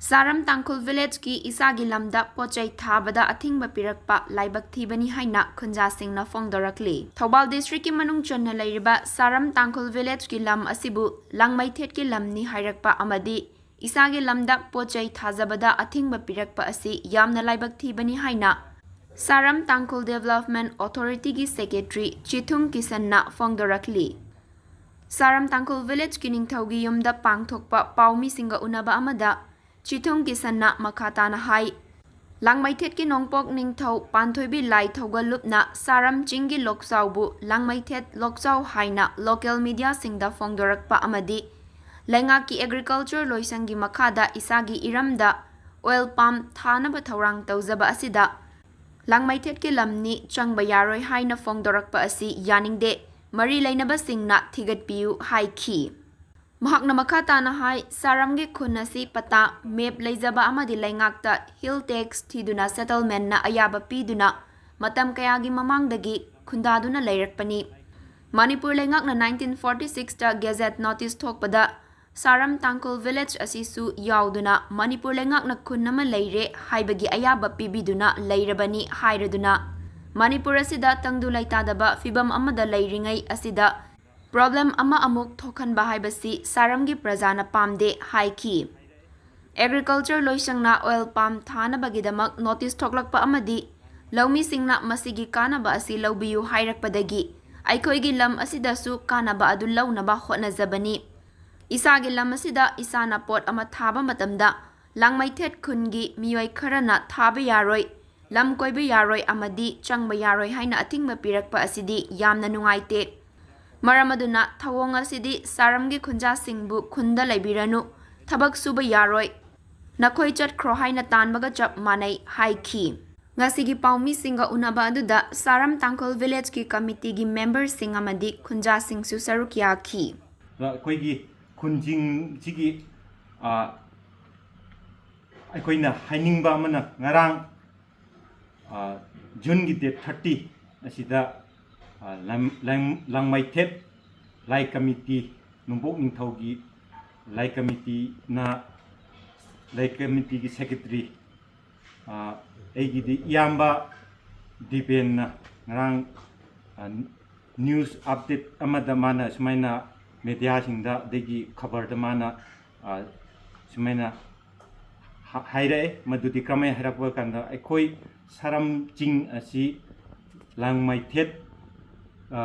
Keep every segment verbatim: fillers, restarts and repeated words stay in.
ꯁꯥꯔꯝ ꯇꯥꯡꯈꯨꯜ ꯚꯤꯂꯦꯖꯀꯤ ꯏꯁꯥꯒꯤ ꯂꯝꯗ ꯄꯣꯠ ꯆꯩ ꯊꯥꯕꯗ ꯑꯊꯤꯡꯕ ꯄꯤꯔꯛꯄ ꯂꯥꯏꯕꯛ ꯊꯤꯕꯅꯤ ꯍꯥꯏꯅ ꯈꯨꯟꯖꯥꯁꯤꯡꯅ ꯐꯣꯡꯗꯣꯔꯛꯂꯤ꯫ ꯊꯧꯕꯥꯜ ꯗꯤꯁꯇ꯭ꯔꯤꯛꯀꯤ ꯃꯅꯨꯡ ꯆꯟꯅ ꯂꯩꯔꯤꯕ ꯁꯥꯔꯝ ꯇꯥꯡꯈꯨꯜ ꯚꯤꯂꯦꯖꯀꯤ ꯂꯝ ꯑꯁꯤꯕꯨ ꯂꯥꯡꯃꯩꯊꯦꯠꯀꯤ ꯂꯝꯅꯤ ꯍꯥꯏꯔꯛꯄ ꯑꯃꯗꯤ ꯏꯁꯥꯒꯤ ꯂꯝꯗ ꯄꯣꯠ ꯆꯩ ꯊꯥꯖꯕꯗ ꯑꯊꯤꯡꯕ ꯄꯤꯔꯛꯄ ꯑꯁꯤ ꯌꯥꯝꯅ ꯂꯥꯏꯕꯛ ꯊꯤꯕꯅꯤ ꯍꯥꯏꯅ ꯁꯥꯔꯝ ꯇꯥꯡꯈꯨꯜ ꯗꯦꯕꯂꯞꯃꯦꯟ ꯑꯣꯊꯣꯔꯤꯇꯤꯒꯤ ꯁꯦꯀ꯭ꯔꯦꯇꯔꯤ ꯆꯤꯊꯨꯡ ꯀꯤꯁꯟꯅ ꯐꯣꯡꯗꯣꯔꯛꯂꯤ꯫ ꯁꯥꯔꯝ ꯇꯥꯡꯈꯨꯜ ꯚꯤꯂꯦꯖꯀꯤ ꯅꯤꯡꯊꯧꯒꯤ ꯌꯨꯝꯗ ꯄꯥꯡꯊꯣꯛꯄ ꯄꯥꯎꯃꯤꯁꯤꯡꯒ ꯎꯅꯕ ꯑꯃꯗ ꯆꯤꯊꯨꯡ ꯀꯤꯁꯟꯅ ꯃꯈꯥ ꯇꯥꯅ ꯍꯥꯏ, ꯂꯥꯡꯃꯩꯊꯦꯠꯀꯤ ꯅꯣꯡꯄꯣꯛ ꯅꯤꯡꯊꯧ ꯄꯥꯟꯊꯣꯏꯕꯤ ꯂꯥꯏ ꯊꯧꯒꯜꯂꯨꯞꯅ ꯁꯥꯔꯝ ꯆꯤꯡꯒꯤ ꯂꯣꯛꯆꯥꯎꯕꯨ ꯂꯥꯡꯃꯩꯊꯦꯠ ꯂꯣꯛꯆꯥꯎ ꯍꯥꯏꯅ ꯂꯣꯀꯦꯜ ꯃꯤꯗꯤꯌꯥꯁꯤꯡꯗ ꯐꯣꯡꯗꯣꯔꯛꯄ ꯑꯃꯗꯤ ꯂꯩꯉꯥꯛꯀꯤ ꯑꯦꯒ꯭ꯔꯤꯀꯜꯆꯔ ꯂꯣꯏꯁꯪꯒꯤ ꯃꯈꯥꯗ ꯏꯁꯥꯒꯤ ꯏꯔꯝꯗ ꯑꯣꯏꯜ ꯄꯥꯝ ꯊꯥꯅꯕ ꯊꯧꯔꯥꯡ ꯇꯧꯖꯕ ꯑꯁꯤꯗ ꯂꯥꯡꯃꯩꯊꯦꯠꯀꯤ ꯂꯝꯅꯤ, ꯆꯪꯕ ꯌꯥꯔꯣꯏ ꯍꯥꯏꯅ ꯐꯣꯡꯗꯣꯔꯛꯄ ꯑꯁꯤ ꯌꯥꯅꯤꯡꯗꯦ, ꯃꯔꯤ ꯂꯩꯅꯕꯁꯤꯡꯅ ꯊꯤꯒꯠꯄꯤꯌꯨ ꯍꯥꯏꯈꯤ꯫ ꯃꯍꯥꯛꯅ ꯃꯈꯥ ꯇꯥꯅ ꯍꯥꯏ, ꯁꯥꯔꯝꯒꯤ ꯈꯨꯟ ꯑꯁꯤ ꯄꯇꯥ, ꯃꯦꯞ ꯂꯩꯖꯕ ꯑꯃꯗꯤ ꯂꯩꯉꯥꯛꯇ ꯍꯤꯜ ꯇꯦꯛꯁ ꯊꯤꯗꯨꯅ ꯁꯦꯇꯜꯃꯦꯟꯅ ꯑꯌꯥꯕ ꯄꯤꯗꯨꯅ ꯃꯇꯝ ꯀꯌꯥꯒꯤ ꯃꯃꯥꯡꯗꯒꯤ ꯈꯨꯟꯗꯥꯗꯨꯅ ꯂꯩꯔꯛꯄꯅꯤ꯫ ꯃꯅꯤꯄꯨꯔ ꯂꯩꯉꯥꯛꯅ ꯅꯥꯏꯟꯇꯤꯟ ꯐꯣꯔꯇꯤ ꯁꯤꯛꯁꯇ ꯒꯦꯖꯦꯠ ꯅꯣꯇꯤꯁ ꯊꯣꯛꯄꯗ ꯁꯥꯔꯝ ꯇꯥꯡꯈꯨꯜ ꯚꯤꯂꯦꯖ ꯑꯁꯤꯁꯨ ꯌꯥꯎꯗꯨꯅ ꯃꯅꯤꯄꯨꯔ ꯂꯩꯉꯥꯛꯅ ꯈꯨꯟ ꯑꯃ ꯂꯩꯔꯦ ꯍꯥꯏꯕꯒꯤ ꯑꯌꯥꯕ ꯄꯤꯕꯤꯗꯨꯅ ꯂꯩꯔꯕꯅꯤ ꯍꯥꯏꯔꯗꯨꯅ ꯃꯅꯤꯄꯨꯔ ꯑꯁꯤꯗ ꯇꯪꯗꯨ ꯂꯩꯇꯥꯗꯕ ꯐꯤꯕꯝ ꯑꯃꯗ ꯂꯩꯔꯤꯉꯩ ꯑꯁꯤꯗ ꯄ꯭ꯔꯣꯕ꯭ꯂꯦꯝ ꯑꯃ ꯑꯃꯨꯛ ꯊꯣꯛꯍꯟꯕ ꯍꯥꯏꯕꯁꯤ ꯁꯥꯔꯝꯒꯤ ꯄ꯭ꯔꯖꯥꯅ ꯄꯥꯝꯗꯦ ꯍꯥꯏꯈꯤ꯫ ꯑꯦꯒ꯭ꯔꯤꯀꯜꯆꯔ ꯂꯣꯏꯁꯪꯅ ꯑꯣꯏꯜ ꯄꯥꯝ ꯊꯥꯅꯕꯒꯤꯗꯃꯛ ꯅꯣꯇꯤꯁ ꯊꯣꯛꯂꯛꯄ ꯑꯃꯗꯤ ꯂꯧꯃꯤꯁꯤꯡꯅ ꯃꯁꯤꯒꯤ ꯀꯥꯟꯅꯕ ꯑꯁꯤ ꯂꯧꯕꯤꯌꯨ ꯍꯥꯏꯔꯛꯄꯗꯒꯤ ꯑꯩꯈꯣꯏꯒꯤ ꯂꯝ ꯑꯁꯤꯗꯁꯨ ꯀꯥꯟꯅꯕ ꯑꯗꯨ ꯂꯧꯅꯕ ꯍꯣꯠꯅꯖꯕꯅꯤ꯫ ꯏꯁꯥꯒꯤ ꯂꯝ ꯑꯁꯤꯗ ꯏꯁꯥꯅ ꯄꯣꯠ ꯑꯃ ꯊꯥꯕ ꯃꯇꯝꯗ ꯂꯥꯡꯃꯩꯊꯦꯠ ꯈꯨꯟꯒꯤ ꯃꯤꯑꯣꯏ ꯈꯔꯅ ꯊꯥꯕ ꯌꯥꯔꯣꯏ, ꯂꯝ ꯀꯣꯏꯕ ꯌꯥꯔꯣꯏ ꯑꯃꯗꯤ ꯆꯪꯕ ꯌꯥꯔꯣꯏ ꯍꯥꯏꯅ ꯑꯊꯤꯡꯕ ꯄꯤꯔꯛꯄ ꯑꯁꯤꯗꯤ ꯌꯥꯝꯅ ꯅꯨꯡꯉꯥꯏꯇꯦ꯫ ꯃꯔꯝ ꯑꯗꯨꯅ ꯊꯧꯑꯣꯡ ꯑꯁꯤꯗꯤ ꯁꯥꯔꯝꯒꯤ ꯈꯨꯟꯖꯥꯁꯤꯡꯕꯨ ꯈꯨꯟꯗ ꯂꯩꯕꯤꯔꯅꯨ, ꯊꯕꯛ ꯁꯨꯕ ꯌꯥꯔꯣꯏ, ꯅꯈꯣꯏ ꯆꯠꯈ꯭ꯔꯣ ꯍꯥꯏꯅ ꯇꯥꯟꯕꯒ ꯆꯞ ꯃꯥꯟꯅꯩ ꯍꯥꯏꯈꯤ꯫ ꯉꯁꯤꯒꯤ ꯄꯥꯎꯃꯤꯁꯤꯡꯒ ꯎꯅꯕ ꯑꯗꯨꯗ ꯁꯥꯔꯝ ꯇꯥꯡꯈꯨꯜ ꯚꯤꯂꯦꯖꯀꯤ ꯀꯃꯤꯇꯤꯒꯤ ꯃꯦꯝꯕꯔꯁꯤꯡ ꯑꯃꯗꯤ ꯈꯨꯟꯖꯥꯁꯤꯡꯁꯨ ꯁꯔꯨꯛ ꯌꯥꯈꯤ꯫ ꯑꯩꯈꯣꯏꯒꯤ ꯈꯨꯟꯁꯤꯡꯁꯤꯒꯤ, ꯑ, ꯑꯩꯈꯣꯏꯅ ꯍꯥꯏꯅꯤꯡꯕ ꯑꯃꯅ, ꯉꯔꯥꯡ, ꯑ, ꯖꯨꯟꯒꯤ date thirty ꯑꯁꯤꯗ, ꯑ, ꯂꯝ-, ꯂꯝ-, ꯂꯥꯡꯃꯩꯊꯦꯠ ꯂꯥꯏ ꯀꯃꯤꯇꯤ, ꯅꯣꯡꯄꯣꯛ ꯅꯤꯡꯊꯧꯒꯤ ꯂꯥꯏ ꯀꯃꯤꯇꯤꯅ ꯂꯩ ꯀꯃꯤꯇꯤꯒꯤ ꯁꯦꯀ꯭ꯔꯦꯇꯔꯤ, ꯑꯩꯒꯤꯗꯤ ꯏꯌꯥꯝꯕ ꯗꯤꯄꯦꯟꯅ ꯉꯔꯥꯡ ꯅ꯭ꯌꯨꯁ ꯑꯞꯗꯦꯠ ꯑꯃꯗ ꯃꯥꯅ ꯁꯨꯃꯥꯏꯅ ꯃꯦꯗꯤꯌꯥꯁꯤꯡꯗ ꯑꯗꯒꯤ ꯈꯕꯔꯗ ꯃꯥꯅ ꯁꯨꯃꯥꯏꯅ ꯍꯥꯏꯔꯛꯑꯦ꯫ ꯃꯗꯨꯗꯤ ꯀꯔꯝꯍꯥꯏꯅ ꯍꯥꯏꯔꯛꯄ ꯀꯥꯟꯗ, ꯑꯩꯈꯣꯏ ꯁꯔꯝ ꯆꯤꯡ ꯑꯁꯤ ꯂꯥꯡꯃꯩꯊꯦꯠ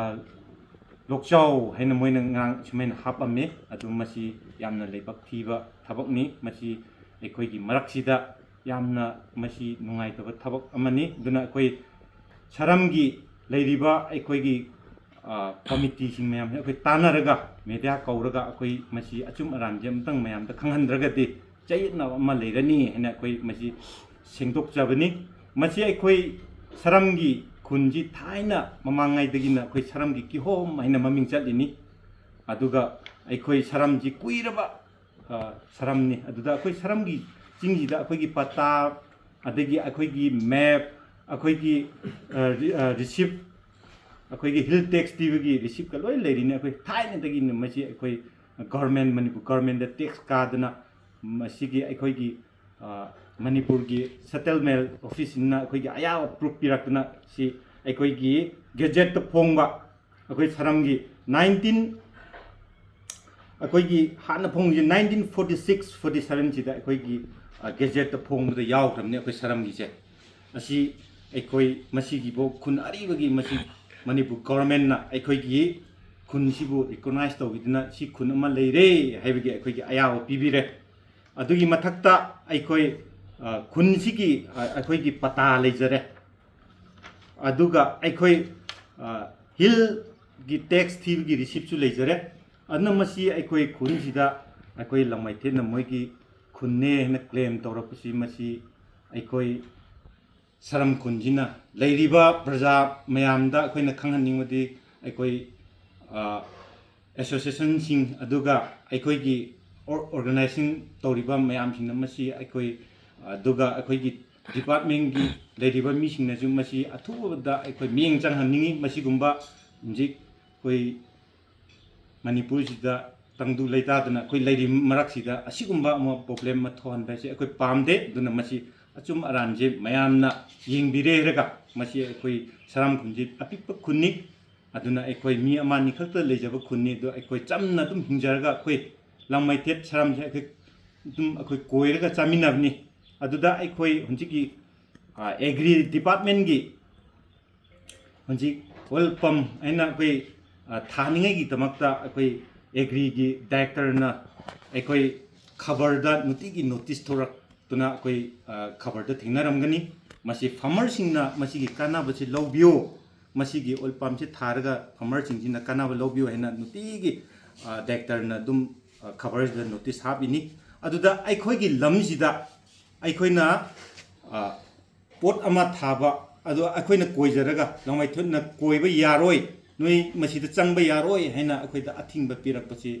ꯂꯣꯛꯆꯥꯎ ꯍꯥꯏꯅ ꯃꯣꯏꯅ ꯉꯔꯥꯡ ꯁꯨꯃꯥꯏꯅ ꯍꯥꯞꯄꯝꯃꯤ꯫ ꯑꯗꯨ ꯃꯁꯤ ꯌꯥꯝꯅ ꯂꯩꯕꯛ ꯊꯤꯕ ꯊꯕꯛꯅꯤ꯫ ꯃꯁꯤ ꯑꯩꯈꯣꯏꯒꯤ ꯃꯔꯛꯁꯤꯗ ꯌꯥꯝꯅ ꯃꯁꯤ ꯅꯨꯡꯉꯥꯏꯇꯕ ꯊꯕꯛ ꯑꯃꯅꯤ꯫ ꯑꯗꯨꯅ ꯑꯩꯈꯣꯏ ꯁꯔꯝꯒꯤ ꯂꯩꯔꯤꯕ ꯑꯩꯈꯣꯏꯒꯤ ꯀꯃꯤꯇꯤꯁꯤꯡ ꯃꯌꯥꯝꯁꯦ ꯑꯩꯈꯣꯏ ꯇꯥꯟꯅꯔꯒ, ꯃꯦꯗꯤꯌꯥ ꯀꯧꯔꯒ, ꯑꯩꯈꯣꯏ ꯃꯁꯤ ꯑꯆꯨꯝ ꯑꯔꯥꯟꯁꯦ ꯑꯃꯇꯪ ꯃꯌꯥꯝꯗ ꯈꯪꯍꯟꯗ꯭ꯔꯒꯗꯤ ꯆꯌꯦꯠꯅꯕ ꯑꯃ ꯂꯩꯔꯅꯤ ꯍꯥꯏꯅ ꯑꯩꯈꯣꯏ ꯃꯁꯤ ꯁꯦꯡꯗꯣꯛꯆꯕꯅꯤ꯫ ꯃꯁꯤ ꯑꯩꯈꯣꯏ ꯁꯔꯝꯒꯤ ꯈꯨꯟꯁꯤ ꯊꯥꯏꯅ ꯃꯃꯥꯡꯉꯩꯗꯒꯤꯅ ꯑꯩꯈꯣꯏ ꯁꯔꯝꯒꯤ ꯀꯤꯍꯣꯝ ꯍꯥꯏꯅ ꯃꯃꯤꯡ ꯆꯠꯂꯤꯅꯤ꯫ ꯑꯗꯨꯒ ꯑꯩꯈꯣꯏ ꯁꯔꯝꯁꯤ ꯀꯨꯏꯔꯕ ꯁꯔꯝꯅꯤ꯫ ꯑꯗꯨꯗ ꯑꯩꯈꯣꯏ ꯁꯔꯝꯒꯤ ꯆꯤꯡꯁꯤꯗ ꯑꯩꯈꯣꯏꯒꯤ ꯄꯇꯥ, ꯑꯗꯒꯤ ꯑꯩꯈꯣꯏꯒꯤ ꯃꯦꯞ, ꯑꯩꯈꯣꯏꯒꯤ ꯔꯤꯁꯤꯞ, ꯑꯩꯈꯣꯏꯒꯤ ꯍꯤꯜ ꯇꯦꯛꯁ ꯊꯤꯕꯒꯤ ꯔꯤꯁꯤꯞꯀ ꯂꯣꯏ ꯂꯩꯔꯤꯅꯤ꯫ ꯑꯩꯈꯣꯏ ꯊꯥꯏꯅꯗꯒꯤꯅ ꯃꯁꯤ ꯑꯩꯈꯣꯏ ꯒꯚꯔꯟꯃꯦꯟ, ꯃꯅꯤꯄꯨꯔ ꯒꯚꯔꯟꯃꯦꯟꯗ ꯇꯦꯛꯁ ꯀꯥꯗꯅ ꯃꯁꯤꯒꯤ ꯑꯩꯈꯣꯏꯒꯤ ꯃꯅꯤꯄꯨꯔꯒꯤ ꯁꯦꯇꯜꯃꯦꯟ ꯑꯣꯐꯤꯁꯁꯤꯡꯅ ꯑꯩꯈꯣꯏꯒꯤ ꯑꯌꯥꯕ ꯄ꯭ꯔꯨꯐ ꯄꯤꯔꯛꯇꯅ ꯁꯤ ꯑꯩꯈꯣꯏꯒꯤ ꯒꯦꯖꯦꯠꯇ ꯐꯣꯡꯕ, ꯑꯩꯈꯣꯏ ꯁꯔꯝꯒꯤ ꯅꯥꯏꯟꯇꯤꯟ ꯑꯩꯈꯣꯏꯒꯤ ꯍꯥꯟꯅ ꯐꯣꯡꯉꯤꯁꯦ ꯅꯥꯏꯟꯇꯤꯟ ꯐꯣꯔꯇꯤ ꯁꯤꯛꯁ ꯐꯣꯔꯇꯤ ꯁꯚꯦꯟꯁꯤꯗ ꯑꯩꯈꯣꯏꯒꯤ ꯒꯦꯖꯦꯠꯇ ꯐꯣꯡꯕꯗ ꯌꯥꯎꯈ꯭ꯔꯕꯅꯤ ꯑꯩꯈꯣꯏ ꯁꯔꯝꯒꯤꯁꯦ꯫ ꯑꯁꯤ ꯑꯩꯈꯣꯏ ꯃꯁꯤꯒꯤꯕꯨ ꯈꯨꯟ ꯑꯔꯤꯕꯒꯤ ꯃꯁꯤ ꯃꯅꯤꯄꯨꯔ ꯒꯣꯚꯔꯟꯃꯦꯟꯠꯅ ꯑꯩꯈꯣꯏꯒꯤ ꯈꯨꯟꯁꯤꯕꯨ ꯔꯤꯀꯣꯛꯅꯥꯏꯖ ꯇꯧꯕꯤꯗꯨꯅ ꯁꯤ ꯈꯨꯟ ꯑꯃ ꯂꯩꯔꯦ ꯍꯥꯏꯕꯒꯤ ꯑꯩꯈꯣꯏꯒꯤ ꯑꯌꯥꯕ ꯄꯤꯕꯤꯔꯦ꯫ ꯑꯗꯨꯒꯤ ꯃꯊꯛꯇ ꯑꯩꯈꯣꯏ ꯈꯨꯟꯁꯤꯒꯤ ꯑꯩꯈꯣꯏꯒꯤ ꯄꯇꯥ ꯂꯩꯖꯔꯦ꯫ ꯑꯗꯨꯒ ꯑꯩꯈꯣꯏ ꯍꯤꯜꯒꯤ ꯇꯦꯛꯁ ꯊꯤꯕꯒꯤ ꯔꯤꯁꯤꯞꯁꯨ ꯂꯩꯖꯔꯦ꯫ ꯑꯗꯨꯅ ꯃꯁꯤ ꯑꯩꯈꯣꯏ ꯈꯨꯟꯁꯤꯗ ꯑꯩꯈꯣꯏ ꯂꯥꯡꯃꯩꯊꯦꯠꯅ ꯃꯣꯏꯒꯤ ꯈꯨꯟꯅꯦ ꯍꯥꯏꯅ ꯀ꯭ꯂꯦꯝ ꯇꯧꯔꯛꯄꯁꯤ ꯃꯁꯤ ꯑꯩꯈꯣꯏ ꯁꯔꯝ ꯈꯨꯟꯁꯤꯅ ꯂꯩꯔꯤꯕ ꯄ꯭ꯔꯖꯥ ꯃꯌꯥꯝꯗ ꯑꯩꯈꯣꯏꯅ ꯈꯪꯍꯟꯅꯤꯡꯕꯗꯤ ꯑꯩꯈꯣꯏ ꯑꯦꯁꯣꯁꯤꯌꯦꯁꯟꯁꯤꯡ ꯑꯗꯨꯒ ꯑꯩꯈꯣꯏꯒꯤ ꯑꯣꯔꯒꯅꯥꯏꯖꯤꯡ ꯇꯧꯔꯤꯕ ꯃꯌꯥꯝꯁꯤꯡꯅ ꯃꯁꯤ ꯑꯩꯈꯣꯏ ꯑꯗꯨꯒ ꯑꯩꯈꯣꯏꯒꯤ ꯗꯤꯄꯥꯔꯠꯃꯦꯟꯒꯤ ꯂꯩꯔꯤꯕ ꯃꯤꯁꯤꯡꯅꯁꯨ ꯃꯁꯤ ꯑꯊꯨꯕꯗ ꯑꯩꯈꯣꯏ ꯃꯤꯠꯌꯦꯡ ꯆꯪꯍꯟꯅꯤꯡꯉꯤ꯫ ꯃꯁꯤꯒꯨꯝꯕ ꯍꯧꯖꯤꯛ ꯑꯩꯈꯣꯏ ꯃꯅꯤꯄꯨꯔꯁꯤꯗ ꯇꯪꯗꯨ ꯂꯩꯇꯥꯗꯅ ꯑꯩꯈꯣꯏ ꯂꯩꯔꯤ ꯃꯔꯛꯁꯤꯗ ꯑꯁꯤꯒꯨꯝꯕ ꯑꯃ problem ꯑꯃ ꯊꯣꯛꯍꯟꯕ ꯍꯥꯏꯁꯦ ꯑꯩꯈꯣꯏ ꯄꯥꯝꯗꯦ꯫ ꯑꯗꯨꯅ ꯃꯁꯤ ꯑꯆꯨꯝ ꯑꯔꯥꯟꯁꯦ ꯃꯌꯥꯝꯅ ꯌꯦꯡꯕꯤꯔꯦ ꯍꯥꯏꯔꯒ ꯃꯁꯤ ꯑꯩꯈꯣꯏ ꯁꯔꯝ ꯈꯨꯟꯁꯤ ꯑꯄꯤꯛꯄ ꯈꯨꯟꯅꯤ꯫ ꯑꯗꯨꯅ ꯑꯩꯈꯣꯏ ꯃꯤ ꯑꯃ ꯑꯅꯤ ꯈꯛꯇ ꯂꯩꯖꯕ ꯈꯨꯟꯅꯤ꯫ ꯑꯗꯣ ꯑꯩꯈꯣꯏ ꯆꯝꯅ ꯑꯗꯨꯝ ꯍꯤꯡꯖꯔꯒ ꯑꯩꯈꯣꯏ ꯂꯪꯃꯩꯊꯦꯠ ꯁꯔꯝꯁꯦ ꯑꯩꯈꯣꯏ ꯑꯗꯨꯝ ꯑꯩꯈꯣꯏ ꯀꯣꯏꯔꯒ ꯆꯥꯃꯤꯟꯅꯕꯅꯤ꯫ ꯑꯗꯨꯗ ꯑꯩꯈꯣꯏ ꯍꯧꯖꯤꯛꯀꯤ ꯑꯦꯒ꯭ꯔꯤ ꯗꯤꯄꯥꯔꯠꯃꯦꯟꯒꯤ ꯍꯧꯖꯤꯛ ꯑꯣꯏꯜ ꯄꯝ ꯍꯥꯏꯅ ꯑꯩꯈꯣꯏ ꯊꯥꯅꯤꯡꯉꯥꯏꯒꯤꯗꯃꯛꯇ ꯑꯩꯈꯣꯏ ꯑꯦꯒ꯭ꯔꯤꯒꯤ ꯗꯥꯏꯔꯦꯛꯇꯔꯅ ꯑꯩꯈꯣꯏ ꯈꯕꯔꯗ ꯅꯨꯡꯇꯤꯒꯤ ꯅꯣꯇꯤꯁ ꯊꯣꯔꯛꯇꯨꯅ ꯑꯩꯈꯣꯏ ꯈꯕꯔꯗ ꯊꯦꯡꯅꯔꯝꯒꯅꯤ꯫ ꯃꯁꯤ ꯐꯥꯔꯃꯔꯁꯤꯡꯅ ꯃꯁꯤꯒꯤ ꯀꯥꯟꯅꯕꯁꯤ ꯂꯧꯕꯤꯌꯨ, ꯃꯁꯤꯒꯤ ꯑꯣꯏꯜ ꯄꯝꯁꯤ ꯊꯥꯔꯒ ꯐꯥꯔꯃꯔꯁꯤꯡꯁꯤꯅ ꯀꯥꯟꯅꯕ ꯂꯧꯕꯤꯌꯨ ꯍꯥꯏꯅ ꯅꯨꯡꯇꯤꯒꯤ ꯗꯥꯏꯔꯦꯛꯇꯔꯅ ꯑꯗꯨꯝ ꯈꯕꯔꯁꯤꯗ ꯅꯣꯇꯤꯁ ꯍꯥꯞꯄꯤꯅꯤ꯫ ꯑꯗꯨꯗ ꯑꯩꯈꯣꯏꯒꯤ ꯂꯝꯁꯤꯗ ꯑꯩꯈꯣꯏꯅ ꯄꯣꯠ ꯑꯃ ꯊꯥꯕ ꯑꯗꯣ ꯑꯩꯈꯣꯏꯅ ꯀꯣꯏꯖꯔꯒ ꯂꯪꯃꯩꯊꯦꯠꯅ ꯀꯣꯏꯕ ꯌꯥꯔꯣꯏ, ꯅꯣꯏ ꯃꯁꯤꯗ ꯆꯪꯕ ꯌꯥꯔꯣꯏ ꯍꯥꯏꯅ ꯑꯩꯈꯣꯏꯗ ꯑꯊꯤꯡꯕ ꯄꯤꯔꯛꯄꯁꯤ